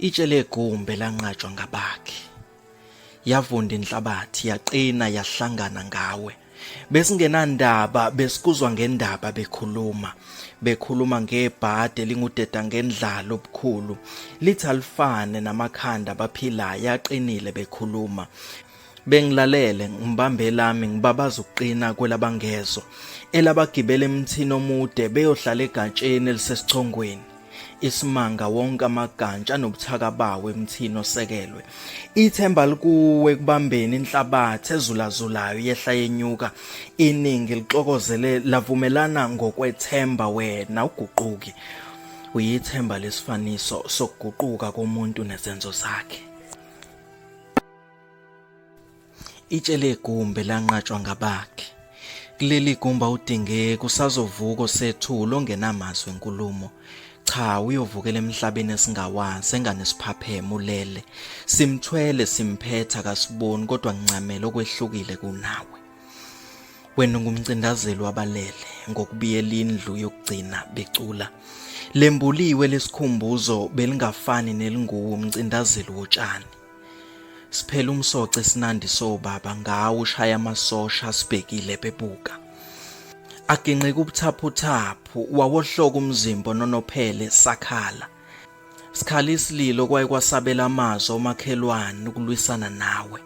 Itshe legumbe lanqatshwa ngabakhi. Yavunda inhlabathi yaqina yahlangana ngawe. Besingenandaba besikuzwa ngendaba bekhuluma. Bekhuluma ngebhade lingudeda ngendlala obukhulu. Lithi alifane namakhanda abaphilayo aqinile bekhuluma. Bengilalele ngibambe elami ngibabaza ukuqina kwelabangezwa. Elabagibela emthini omude beyohlala egatsheni elisesichongweni. Isimanga wonke amagantsha anobuthaka bawo emthini osekelwe. Ithemba likuwe ekubambeni inhlabathi ezulazulayo yehla yenyuka. Iningi lixokozele lavumelana ngokwethemba wena uguquki. Uyithemba lesifaniso sokuguquka komuntu nezenzo zakhe. Itshe legumbe lanqatshwa ngabakhe. Kuleli gumba udingeka usazovuka osethula ongenamazwi enkulumo. Cha uyovukela emhlabeni esingawazi engane siphapheme ulele. Simthwele simphetha kasiboni kodwa ngincamela okwehlukile kunawe. Wena ungumcindazeli wabalele ngokubiyela indlu yokugcina becula. Lembuliwe lesikhumbuzo belingafani nelinguwo umcindazeli wotshani. Siphela umsoco esinandi sobaba ngawo ushaya amasosha sibhekile bebuka. Aginqika ubuthaphuthaphu wawohloka umzimba ononophele sakhala. Sikhala isililo kwaye kwasabela amazwi omakhelwane ukulwisana nawe.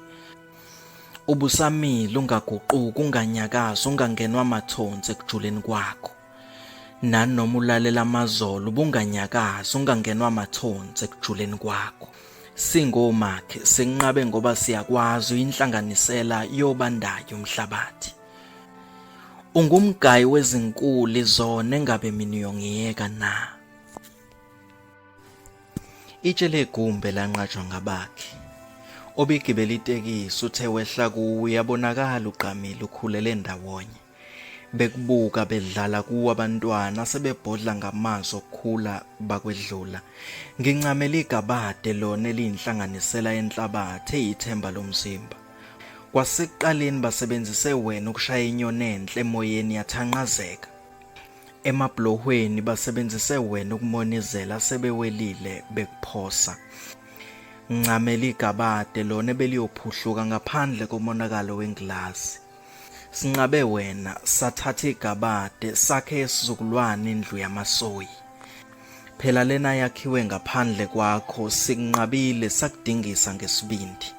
Ubusamile ungaguquki unganyakazi ungangenwa amathonsi ekujuleni kwakho. Nanoma ulalela amazolo ubunganyakazi ungangenwa amathonsi ekujuleni kwakho. Singomakhe sinqabe ngoba siyakwazi uyinhlanganisela yobandayo umhlabathi. Ungumgayi wezinkuli zona engabe mina uyongiyeka na? Itshe legumbe lanqatshwa ngabakhi. Obigibela itekisi uthe wehla kuwo uyabonakala ugqamile ukhulele ndawonye. Bekubuka bedlala kuwo abantwana sebebhodla ngamazwi okukhula bakwedlula. Ngincamela igabade lona eliyinhlanganisela yenhlabathi eyithemba lomzimba. Kwasekuqaleni basebenzise wena ukushaya inyoni enhle emoyeni yathanqazeka. Emabhulohweni basebenzise wena ukumonizela asebewelile bekuphosa. Ngincamela igabade lona ebeliyophuhluka ngaphandle komonakalo wengilazi. Sinqabe wena sathatha igabade sakhe esizukulwane indlu yamasoyi. Phela lena yakhiwe ngaphandle kwakho sikunqabile sakudingisa ngesibindi.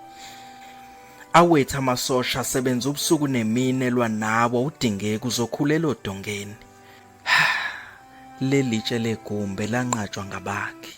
Awethu amasosha asebenza ubusuku nemini elwa nawe awudingeki uzokhulela odongeni. Leli tshe legumbe lanqatshwa ngabakhi.